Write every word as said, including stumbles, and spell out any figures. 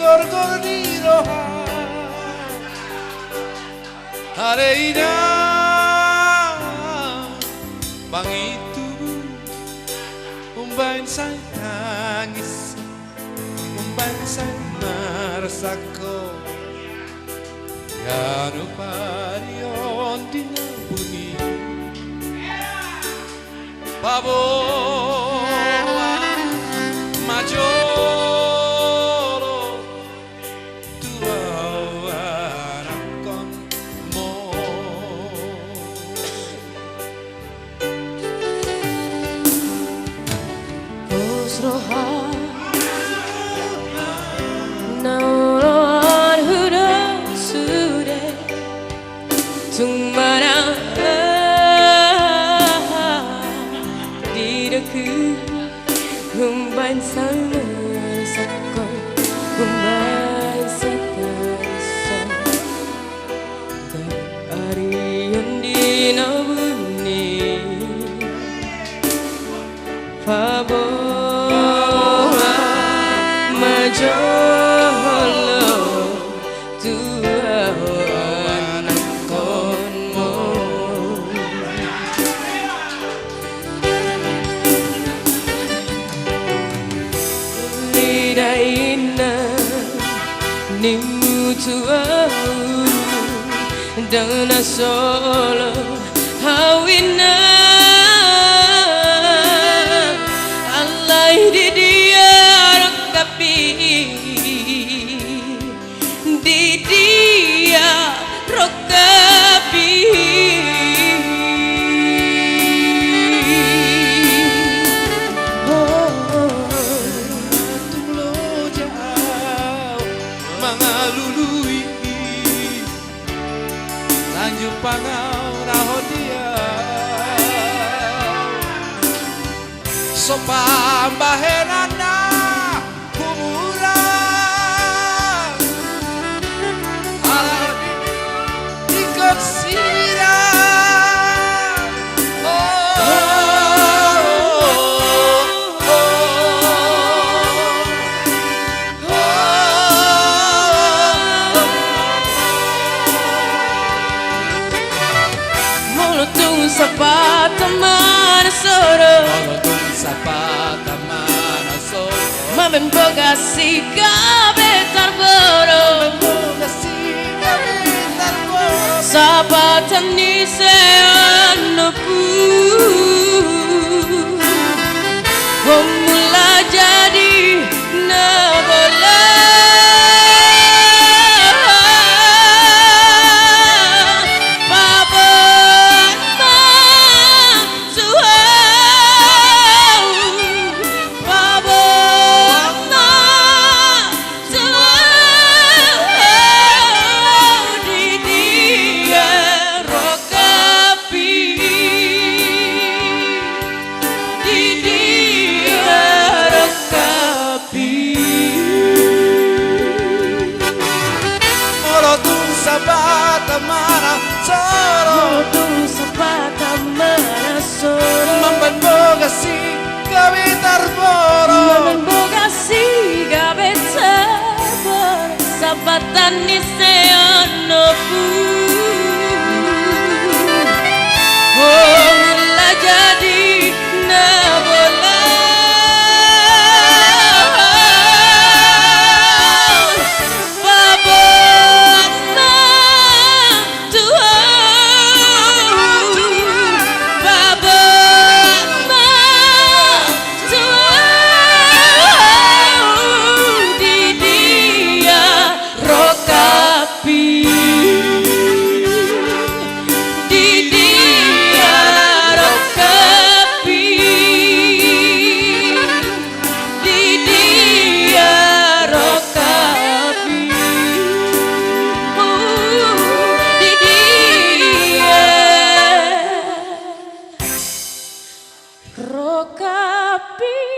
Gorgor ni roha. Ale inang, pangido umbahen sai tangis, umbahen sai marsangkot. Ia nupari on di na buni. Paboa ma jolo tu ahu anakkonmu. Pos roha na oloanhu do sude. Tung manang aha didok, umbahen sai marsangkot, umbahen sai tangis on. Ari on di na buni. Paboa ma jolo tu ahu anakkonmu. Nida inang nimmu tu ahu, ndang na solo ahu inang. Alai di dia rongkapmi, di dia rongkapmi. Oh, tung loja ahu mangalului, tanjung pangarahon dia. So pambahenanna humurang, ala ingkon sirang. Oh, oh, oh, oh. Molo tung sapata ma na so ro, molo tung sapata ma na so ro, mambaen bogas i gabe tarboru, mambaen bogas i gabe tarboru. Sapata ni sian ompu. Ho mula jadi na bolon, paboa ma tu ahu, paboa ma tu ahu, di dia rongkapmi, di dia rongkapmi. Molo tung sapata ma na so ro, molo tung sapata ma na so ro, mambaen bogas i gabe tarboru, mambaen bogas i gabe tarboru. Sapata ni sian ompu. Ho mula jadi na bolon, paboa ma tu ahu, paboa ma tu ahu, di dia rongkapmi, di dia rongkapmi. Di dia rongkapmi, di dia rongkapmi.